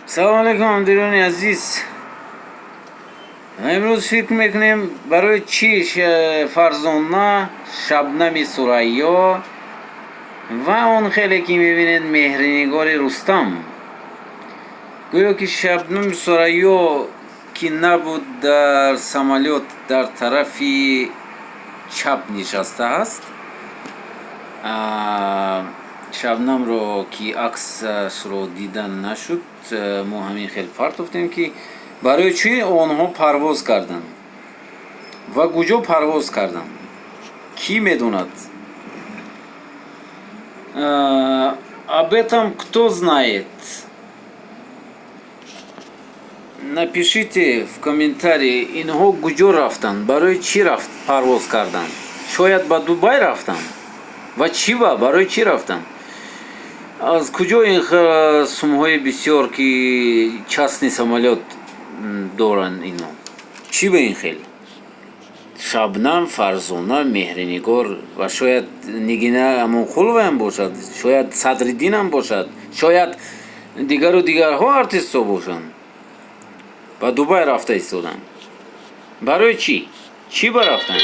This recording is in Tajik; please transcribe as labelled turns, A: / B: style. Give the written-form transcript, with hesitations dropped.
A: Салом алейкум, ҳамдилони азиз. Имрӯз фикр мекунем, барои чӣ Фарзона, Шабнами Сурайё ва он хеле ки мебинед, Меҳринигори Рустам. Гӯё ки Шабнами Сурайё, ки набуд дар самолёт, дар тарафи чап нишастааст. Шабнамро ки аксашро дида нашуд, мо ҳамин хел партофтем, ки барои чӣ онҳо парвоз карданд ва куҷо парвоз карданд, кӣ медонад? Об этом кто знает, напишите в комментарии. Инҳо куҷо рафтанд, барои чӣ рафт, парвоз карданд? Шояд ба Дубай рафтанд. Ва чӣ ба барои чӣ рафтанд? Аз куҷо ин сумҳои бисёр, ки частный самолёт доранд ино? Чӣ ба ин хел Шабнам, Фарзона, Меҳринигор ва шояд Нигина Амонқуловаам бошад, шояд Садриддинам бошад, шояд дигару дигарҳо артистҳо бошанд, ба Дубай рафта истоданд? Барои чӣ? Чӣ ба рафтанд?